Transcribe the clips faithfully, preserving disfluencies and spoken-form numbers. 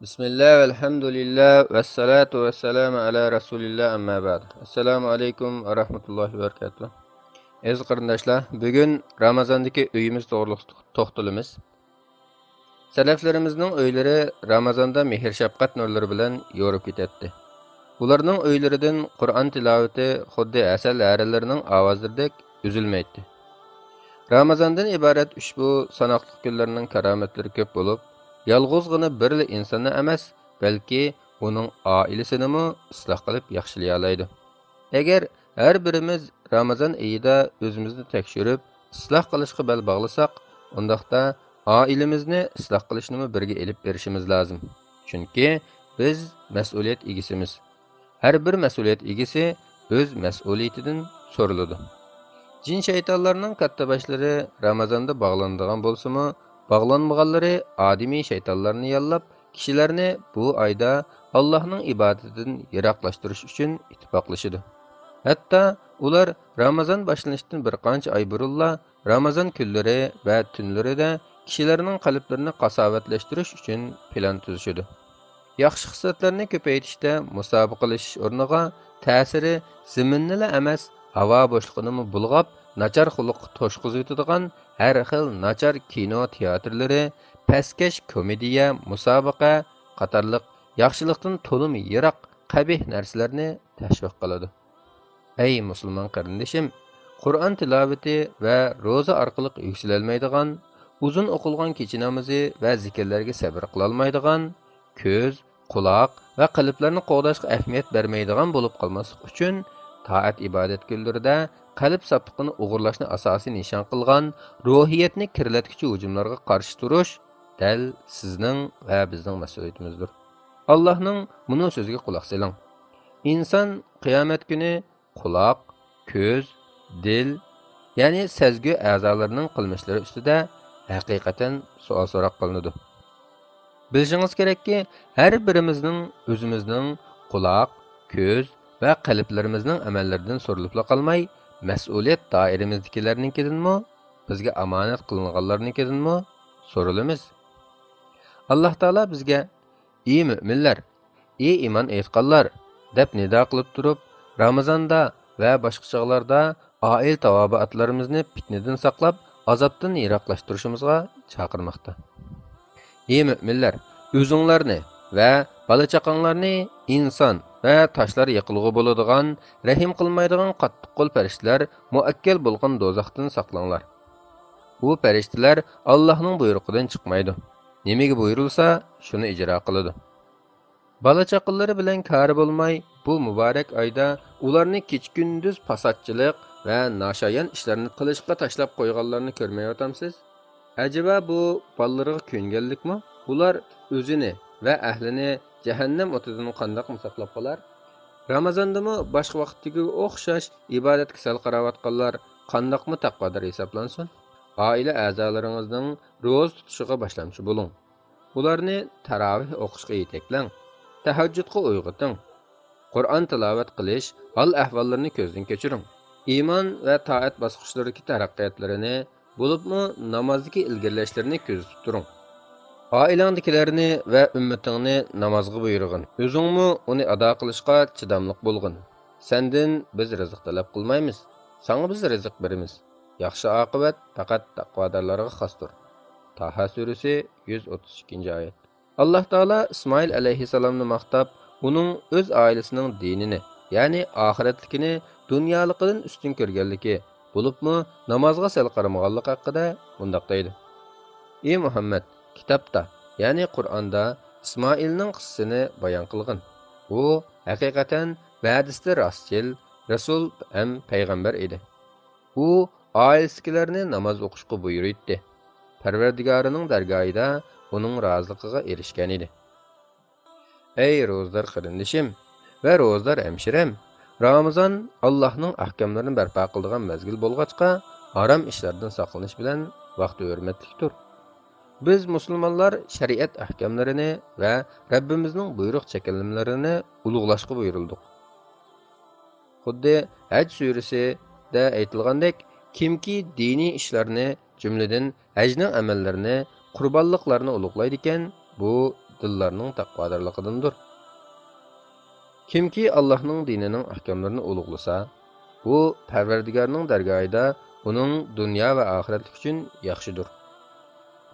بىسمىللا، ۋەلھەمدۇلىللا، ۋەسسالاتۇ ۋەسسالامۇ ئەلا رەسۇلىللا، ئەمما بەئد. ئەسسالامۇ ئەلەيكۇم ۋە رەھمەتۇللاھى ۋە بەرىكاتۇھ. ئەزىز قېرىنداشلار، بۈگۈن رامازاندىكى ئۆيىمىز توغرىلىق توختىلىمىز. سەلەفلىرىمىزنىڭ ئۆيلىرى رامازاندا مېھىر-شەپقەت نۇرلىرى بىلەن يورۇپ كېتەتتى. ئۇلارنىڭ ئۆيلىرىدىن قۇرئان تىلاۋىتى خۇددى ھەسەل ھەرىلىرىنىڭ ئاۋازلىرىدەك ئۈزۈلمەيتتى. رامازاندىن ئىبارەت ئۇشبۇ ساناقلىق كۈنلەرنىڭ كارامەتلىرى كۆپ بولۇپ، يالغۇزغىنا بىرلا ئىنساننى ئەمەس، بەلكى ئۇنىڭ ئائىلىسىنىمۇ ئىسلاھ قىلىپ ياخشىلىيالايدۇ. ئەگەر ھەر بىرىمىز رامازان ئېيىدا ئۆزىمىزنى تەكشۈرۈپ، ئىسلاھ قىلىشقا بەل باغلىساق، ئۇنداقتا ئائىلىمىزنى ئىسلاھ قىلىشنىمۇ بىرگە ئېلىپ بېرىشىمىز لازىم. چۈنكى بىز مەسئۇلىيەت ئىگىسىمىز. ھەر بىر مەسئۇلىيەت ئىگىسى ئۆز مەسئۇلىيىتىدىن سورىلىدۇ. جىن شەيتانلارنىڭ كاتتىباشلىرى رامازاندا باغلىنىدىغان بولسىمۇ، باغلانمىغانلىرى ئادىمىي شەيتانلارنى ياللاپ، كىشىلەرنى بۇ ئايدا ئاللاھنىڭ ئىبادىتىدىن يىراقلاشتۇرۇش ئۈچۈن ئىتتىپاقلىشىدۇ. ھەتتا ئۇلار رامازان باشلىنىشتىن بىر قانچە ئاي بۇرۇنلا رامازان كۈنلىرى ۋە تۈنلىرىدە كىشىلەرنىڭ قەلبلىرىنى قاساۋەتلەشتۈرۈش ئۈچۈن پىلان تۈزۈشىدۇ. ياخشى خىسلەتلەرنى كۆپەيتىشتە مۇسابىقىلىشىش ئورنىغا، تەسىرى زېمىننىلا ئەمەس، ھاۋا بوشلۇقىنىمۇ بۇلغاپ، ناچار خۇلققا توشقۇزۇۋېتىدىغان ھەر خىل ناچار كىنو تىياتىرلىرى، پەسكەش كومېدىيە، مۇسابىقە قاتارلىق ياخشىلىقتىن تولىمۇ يىراق قەبىھ نەرسىلەرنى تەشۋىق قىلىدۇ. ئەي مۇسۇلمان قېرىندىشىم، قۇرئان تىلاۋىتى ۋە روزا ئارقىلىق يۈكسىلەلمەيدىغان، ئۇزۇن ئوقۇلغان كېچە نامىزى ۋە زىكىرلەرگە سەۋر قىلالمايدىغان، كۆز، قۇلاق ۋە قەلبلەرنى قوغداشقا ئەھمىيەت بەرمەيدىغان بولۇپ قالماسلىق ئۈچۈن، تائەت-ئىبادەت كۈنلىرىدە قەلب ساپلىقىنى ئوغرىلاشنى ئاساسىي نىشان قىلغان روھىيەتنى كىرلەتكۈچى ھۇجۇملارغا قارشى تۇرۇش دەل سىزنىڭ ۋە بىزنىڭ مەسئۇلىيىتىمىزدۇر. ئاللاھنىڭ مۇنۇ سۆزىگە قۇلاق سېلىڭ. ئىنسان قىيامەت كۈنى قۇلاق، كۆز، دىل، يەنى سەزگۈ ئەزالىرىنىڭ قىلمىشلىرى ئۈستىدە ھەقىقەتەن سوئال سوراق قىلىنىدۇ. بىلىشىڭىز كېرەككى، ھەر بىرىمىزنىڭ ئۆزىمىزنىڭ قۇلاق، كۆز ۋە قەلبلىرىمىزنىڭ ئەمەللىرىدىن سورىلىپلا قالماي، مەسئۇلىيەت دائىرىمىزدىكىلەرنىڭكىدىنمۇ، بىزگە ئامانەت قىلىنغانلارنىڭكىدىنمۇ سورىلىمىز. ئاللاھ تائالا بىزگە، ئى مۆمىنلەر، ئى ئىمان ئېيتقانلار، دەپ نىدا قىلىپ تۇرۇپ، رامىزاندا ۋە باشقا چاغلاردا ئائىلە تاۋابىئاتلىرىمىزنى پىتنىدىن ساقلاپ، ئازابتىن يىراقلاشتۇرۇشىمىزغا چاقىرماقتا. ئى مۆمىنلەر، ئۆزۈڭلارنى ۋە بالا-چاقاڭلارنى ئىنسان ۋە تاشلار يېقىلغۇ بولىدىغان، رەھىم قىلمايدىغان قاتتىق قول پەرىشتىلەر مۇئەككەل بولغان دوزاختىن ساقلاڭلار. ئۇ پەرىشتىلەر ئاللاھنىڭ بۇيرۇقىدىن چىقمايدۇ. نېمىگە بۇيرۇلسا، شۇنى ئىجرا قىلىدۇ. بالا-چاقىلىرى بىلەن كارى بولماي، بۇ مۇبارەك ئايدا ئۇلارنى كېچە-كۈندۈز پاساتچىلىق ۋە ناشايان ئىشلارنى قىلىشقا تاشلاپ قويغانلارنى كۆرمەيۋاتامسىز؟ ئەجەبا بۇ بالىلىرىغا كۆنگەنلىكمۇ؟ ئۇلار ئۆزىنى ۋە ئەھلىنى جەھەننەم ئوتىدىن قانداقمۇ ساقلاپ قالار؟ رامازاندىمۇ باشقا ۋاقىتتىكىگە ئوخشاش ئىبادەتكە سەل قاراۋاتقانلار قانداقمۇ تەقۋادار ھېسابلانسۇن؟ ئائىلە ئەزالىرىڭىزنىڭ روزا تۇتۇشىغا باشلامچى بولۇڭ. ئۇلارنى تاراۋىھ ئوقۇشقا يېتەكلەڭ، تەھەججۇدقا ئويغىتىڭ، قۇرئان تىلاۋەت قىلىش ھال-ئەھۋاللىرىنى كۆزدىن كەچۈرۈڭ. ئىمان ۋە تائەت باسقۇچلىرىدىكى تەرەققىياتلىرىنى، بولۇپمۇ نامازدىكى ئىلگىرىلەشلىرىنى كۆزىتىپ تۇرۇڭ. ئائىلەڭدىكىلەرنى ۋە ئۈممىتىڭنى نامازغا بۇيرۇغىن. ئۆزۈڭمۇ ئۇنى ئادا قىلىشقا چىداملىق بولغىن. سەندىن بىز رىزىق تەلەپ قىلمايمىز. ساڭا بىز رىزىق بېرىمىز. ياخشى ئاقىۋەت پەقەت تەقۋادارلارغا خاستۇر. تاھا سۈرىسى، يۈز ئوتتۇز ئىككىنچى ئايەت. ئاللاھ تائالا ئىسمائىل ئەلەيھىسسالامنى ماختاپ، ئۇنىڭ ئۆز ئائىلىسىنىڭ دىنىنى، يەنى ئاخىرەتلىكىنى دۇنيالىقىدىن ئۈستۈن كۆرگەنلىكى، بولۇپمۇ نامازغا سەل قارىمىغانلىقى ھەققىدە مۇنداق دەيدۇ: ئى مۇھەممەد، كىتابتا، يەنى قۇرئاندا ئىسمائىلنىڭ قىسسىسىنى بايان قىلغىن. ئۇ ھەقىقەتەن ۋەدىسىدە راستچىل رەسۇل ھەم پەيغەمبەر ئىدى. ئۇ ئائىلىسىدىكىلەرنى ناماز ئوقۇشقا بۇيرۇيتتى. پەرۋەردىگارىنىڭ دەرگاھىدا ئۇنىڭ رازىلىقىغا ئېرىشكەن ئىدى. ئەي روزىدار قېرىندىشىم ۋە روزىدار ھەمشىرەم! رامىزان ئاللاھنىڭ ئەھكاملىرىنى بەرپا قىلىدىغان مەزگىل بولغاچقا، ھارام ئىشلاردىن ساقلىنىش بىلەن ۋاقتى ھۆرمەتلىك تۇر. بىز مۇسۇلمانلار شەرىئەت ئەھكاملىرىنى ۋە رەببىمىزنىڭ بۇيرۇق چەكلىمىلىرىنى ئۇلۇغلاشقا بۇيرۇلدۇق. خۇددى ھەج سۈرىسىدە ئېيتىلغاندەك، كىمكى دىنىي ئىشلارنى، جۈملىدىن ھەجنىڭ ئەمەللىرىنى، قۇربانلىقلارنى ئۇلۇغلايدىكەن، بۇ دىللارنىڭ تەقۋادارلىقىدىندۇر. كىمكى ئاللاھنىڭ دىنىنىڭ ئەھكاملىرىنى ئۇلۇغلىسا، بۇ پەرۋەردىگارنىڭ دەرگاھىدا ئۇنىڭ دۇنيا ۋە ئاخىرەتلىك ئۈچۈن ياخشىدۇر.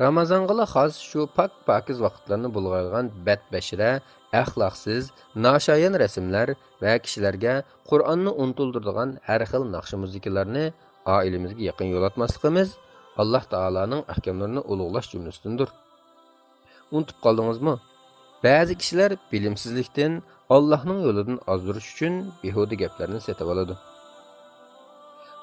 رامازانغىلا خاس شۇ پاك-پاكىز ۋاقىتلارنى بۇلغايدىغان بەتبەشىرە، ئەخلاقسىز، ناشايان رەسىملەر ۋە كىشىلەرگە قۇرئاننى ئۇنتۇلدۇرىدىغان ھەر خىل ناخشا-مۇزىكىلارنى ئائىلىمىزگە يېقىن يولاتماسلىقىمىز ئاللاھ تائالانىڭ ئەھكاملىرىنى ئۇلۇغلاش جۈملىسىدىندۇر. ئۇنتۇپ قالدىڭىزمۇ؟ بەزى كىشىلەر بىلىمسىزلىكتىن ئاللاھنىڭ يولىدىن ئازدۇرۇش ئۈچۈن بىھۇدە گەپلەرنى سېتىۋالىدۇ.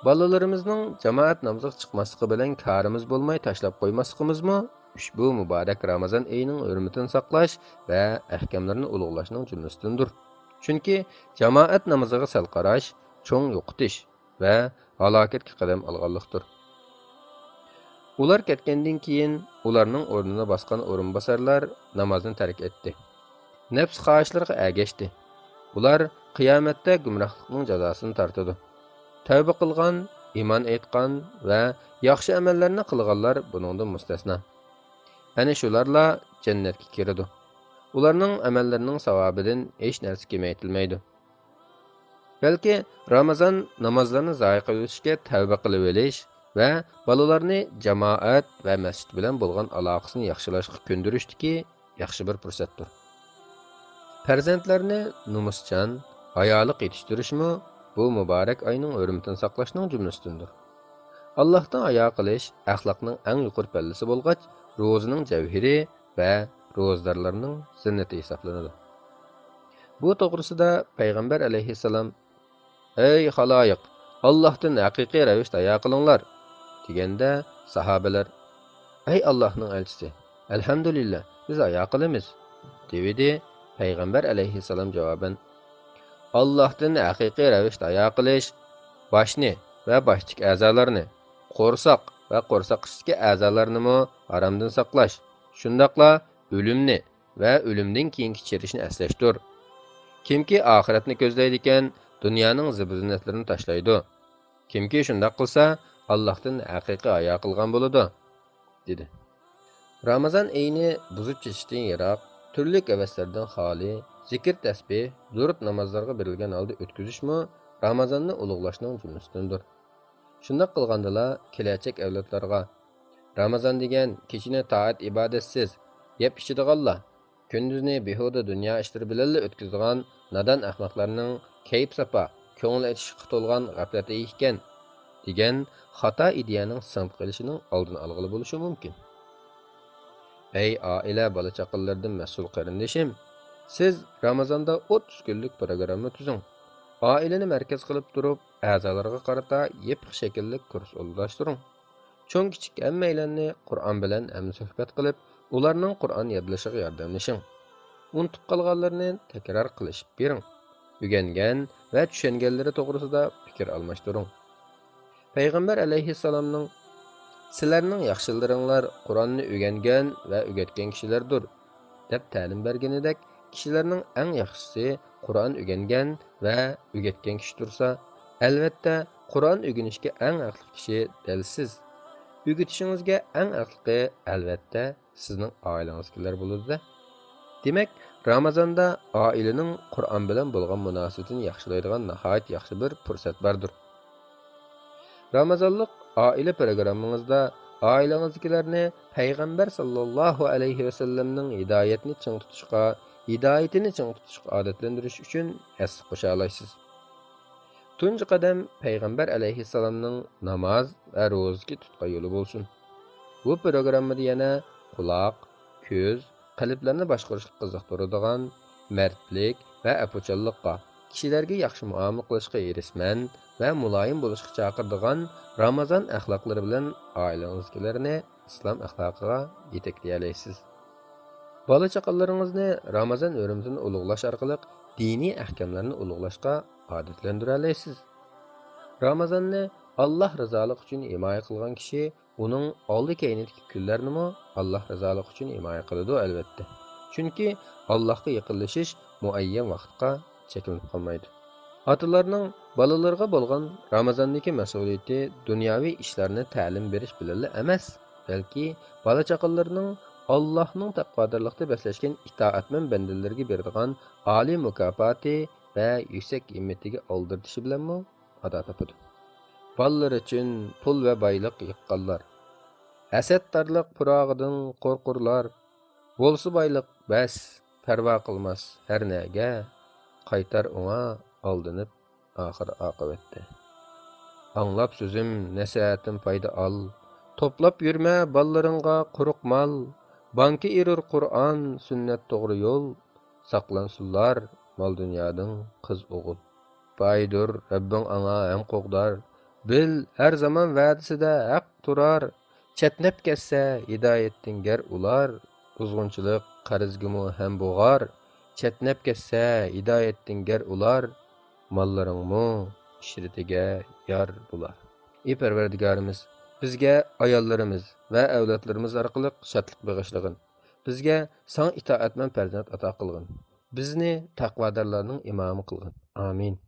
بالىلىرىمىزنىڭ جامائەت نامىزىغا چىقماسلىقى بىلەن كارىمىز بولماي تاشلاپ قويماسلىقىمىزمۇ ئۇشبۇ مۇبارەك رامازان ئېيىنىڭ ھۆرمىتىنى ساقلاش ۋە ئەھكاملىرىنى ئۇلۇغلاشنىڭ جۈملىسىدىندۇر. چۈنكى جامائەت نامىزىغا سەل قاراش، چوڭ يوقىتىش ۋە ھالاكەتكە قەدەم ئالغانلىقتۇر. ئۇلار كەتكەندىن كېيىن، ئۇلارنىڭ ئورنىنى باسقان ئورۇنباسارلار نامازنى تەرك ئەتتى. نەپس خاھىشلىرىغا ئەگەشتى. ئۇلار قىيامەتتە گۇمراھلىقنىڭ جازاسىنى تارتىدۇ. تەۋبە قىلغان، ئىمان ئېيتقان ۋە ياخشى ئەمەللەرنى قىلغانلار بۇنىڭدىن مۇستەسنا. ئەنە شۇلارلا جەننەتكە كىرىدۇ. ئۇلارنىڭ ئەمەللىرىنىڭ ساۋابىدىن ھېچ نەرسە كېمەيتىلمەيدۇ. بەلكى رامازان نامازلارنى زايە قىلىۋېتىشكە تەۋبە قىلىۋېلىش ۋە بالىلارنى جامائەت ۋە مەسچىت بىلەن بولغان ئالاقىسىنى ياخشىلاشقا كۆندۈرۈشتىكى ياخشى بىر پۇرسەتتۇر. پەرزەنتلەرنى نومۇسچان، ھايالىق يېتىشتۈرۈشمۇ بۇ مۇبارەك ئاينىڭ ھۆرمىتىنى ساقلاشنىڭ جۈملىسىدىندۇر. ئاللاھتىن ھايا قىلىش ئەخلاقنىڭ ئەڭ يۇقىرى پەللىسى بولغاچ، روزىنىڭ جەۋھىرى ۋە روزىدارلارنىڭ زىننىتى ھېسابلىنىدۇ. بۇ توغرىسىدا پەيغەمبەر ئەلەيھىسسالام، «ئەي خالايىق، ئاللاھتىن ھەقىقىي رەۋىشتە ھايا قىلىڭلار» دېگەندە، ساھابىلەر، «ئەي ئاللاھنىڭ ئەلچىسى، ئەلھەمدۇلىللا، بىز ھايا قىلىمىز» دېۋىدى. پەيغەمبەر ئەلەيھىسسالام جاۋابەن، «ئاللاھتىن ھەقىقىي رەۋىشتە ھايا قىلىش باشنى ۋە باشتىكى ئەزالارنى، قورساق ۋە قورساق ئىچىدىكى ئەزالارنىمۇ ھارامدىن ساقلاش، شۇنداقلا ئۆلۈمنى ۋە ئۆلۈمدىن كېيىنكى چىرىشنى ئەسلەشتۇر. كىمكى ئاخىرەتنى كۆزلەيدىكەن، دۇنيانىڭ زىبۇ-زىننەتلىرىنى تاشلايدۇ. كىمكى شۇنداق قىلسا، ئاللاھتىن ھەقىقىي ھايا قىلغان بولىدۇ» دېدى. رامازان ئېيىنى بۇزۇپ چېچىشتىن يىراق، تۈرلۈك ھەۋەسلەردىن خالىي، زىكىر تەسبىھ، دۇرۇت نامازلارغا بېرىلگەن ھالدا ئۆتكۈزۈشمۇ رامازاننى ئۇلۇغلاشنىڭ جۈملىسىدىندۇر. شۇنداق قىلغاندىلا، كېلەچەك ئەۋلادلارغا، «رامازان دېگەن كېچىنى تائەت-ئىبادەتسىز، يەپ ئىچىدىغانلا، كۈندۈزنى بىھۇدە دۇنيا ئىشلىرى بىلەنلا ئۆتكۈزىدىغان نادان ئەخمەقلەرنىڭ كەيپ-ساپا، كۆڭۈل ئېچىشقا تولغان غەپلەت ئېيى ئىكەن» دېگەن خاتا ئىدىيەنىڭ سىڭىپ قېلىشىنىڭ ئالدىنى ئالغىلى بولۇشى مۇمكىن. ئەي ئائىلە، بالا-چاقىلىرىدىن مەسئۇل قېرىندىشىم، سىز رامازاندا ئوتتۇز كۈنلۈك پروگرامما تۈزۈڭ. ئائىلىنى مەركەز قىلىپ تۇرۇپ، ئەزالارغا قارىتا يېپىق شەكىللىك كۇرس ئورۇنلاشتۇرۇڭ. چوڭ-كىچىك ھەممەيلەننى قۇرئان بىلەن ھەمسۆھبەت قىلىپ، ئۇلارنىڭ قۇرئان يادلىشىغا ياردەملىشىڭ. ئۇنتۇپ قالغانلىرىنى تەكرار قىلىشىپ بېرىڭ. ئۆگەنگەن ۋە چۈشەنگەنلىرى توغرىسىدا پىكىر ئالماشتۇرۇڭ. پەيغەمبەر ئەلەيھىسسالامنىڭ، «سىلەرنىڭ ياخشىلىرىڭلار قۇرئاننى ئۆگەنگەن ۋە ئۆگەتكەن كىشىلەردۇر» دەپ تەلىم بەرگىنىدەك، كىشىلەرنىڭ ئەڭ ياخشىسى قۇرئان ئۆگەنگەن ۋە ئۆگەتكەن كىشى تۇرسا، ئەلۋەتتە، قۇرئان ئۆگىنىشكە ئەڭ ھەقلىق كىشى دەل سىز. ئۆگىتىشىڭىزگە ئەڭ ھەقلىقى، ئەلۋەتتە، سىزنىڭ ئائىلىڭىزدىكىلەر بولىدۇ-دە. دېمەك، رامازاندا ئائىلىنىڭ قۇرئان بىلەن بولغان مۇناسىۋىتىنى ياخشىلايدىغان ناھايىتى ياخشى بىر پۇرسەت باردۇر. رامازانلىق ئائىلە پروگراممىڭىزدا ئائىلىڭىزدىكىلەرنى پەيغەمبەر ساللاللاھۇ ئەلەيھى ۋەسەللەمنىڭ ھىدايەتنى چىڭ تۇتۇشقا، ھىدايىتىنى چىڭ تۇتۇشقا ئادەتلەندۈرۈش ئۈچۈن ھەسسە قوشالايسىز. تۇنجى قەدەم پەيغەمبەر ئەلەيھىسسالامنىڭ ناماز ۋە روزىدىكى تۇتقان يولى بولسۇن. بۇ پروگراممىدا يەنە قۇلاق، كۆز، قەلبلەرنى باشقۇرۇشقا قىزىقتۇرىدىغان، مەردلىك ۋە ئەپۇچانلىققا، كىشىلەرگە ياخشى مۇئامىلە قىلىشقا ھېرىسمەن ۋە مۇلايىم بولۇشقا چاقىرىدىغان رامازان ئەخلاقلىرى بىلەن ئائىلىڭىزدىكىلەرنى ئىسلام ئەخلاقىغا يېتەكلىيەلەيسىز. بالا-چاقىلىرىڭىزنى رامازان ھۆرمىتىنى ئۇلۇغلاش ئارقىلىق دىنىي ئەھكاملارنى ئۇلۇغلاشقا ئادەتلەندۈرەلەيسىز. رامازاننى ئاللاھ رىزالىقى ئۈچۈن ھىمايە قىلغان كىشى ئۇنىڭ ئالدى-كەينىدىكى كۈنلەرنىمۇ ئاللاھ رىزالىقى ئۈچۈن ھىمايە قىلىدۇ، ئەلۋەتتە. چۈنكى ئاللاھقا يېقىنلىشىش مۇئەييەن ۋاقىتقا چەكلىنىپ قالمايدۇ. ئاتىلارنىڭ بالىلىرىغا بولغان رامازاندىكى مەسئۇلىيىتى دۇنياۋى ئىشلارنى تەلىم بېرىش بىلەنلا ئەمەس، بەلكى بالا-چاقىلىرىنىڭ ئاللاھنىڭ تەقۋادارلىقتا بەسلەشكەن ئىتائەتمەن بەندىلىرىگە بېرىدىغان ئالىي مۇكاپاتى ۋە يۈكسەك ھىممىتىگە ئالدىرىتىشى بىلەنمۇ ئادا تاپىدۇ. بالىلىرى ئۈچۈن پۇل ۋە بايلىق يىغقانلار، ھەسەتدارلىق پۇراغىدىن قورقۇرلار. بولسا بايلىق بەس، پەرۋا قىلماس ھەر نەگە، قايتار ئوڭا ئالدىنىپ ئاخىر ئاقىۋەتتە. ئاڭلاپ سۆزۈم، نەسىھەتتىن پايدا ئال. توپلاپ يۈرمە بالىلىرىڭغا قۇرۇق مال. بانكا ئېرۇر قۇرئان، سۈننەت توغرا يول. ساقلانسۇنلار مال-دۇنيادىن قىز-ئوغۇل. بايدۇر رەببىڭ ئاڭا ھەم قوغدار. بىل، ھەر زامان ۋەدىسىدە ھەق تۇرار. چەتنەپ كەتسە ھىدايەتتىن گەر ئۇلار، بۇزغۇنچىلىق قەرزگىمۇ ھەم بوغار. چەتنەپ كەتسە ھىدايەتتىن گەر ئۇلار، ماللىرىڭمۇ ئىشرىتىگە يار بولار. ئى پەرۋەردىگارىمىز، بىزگە ئاياللىرىمىز ۋە ئەۋلادلىرىمىز ئارقىلىق شادلىق بېغىشلىغىن. بىزگە ساڭا ئىتائەتمەن پەرزەنت ئاتا قىلغىن. بىزنى تەقۋادارلارنىڭ ئىمامى قىلغىن. ئامىن.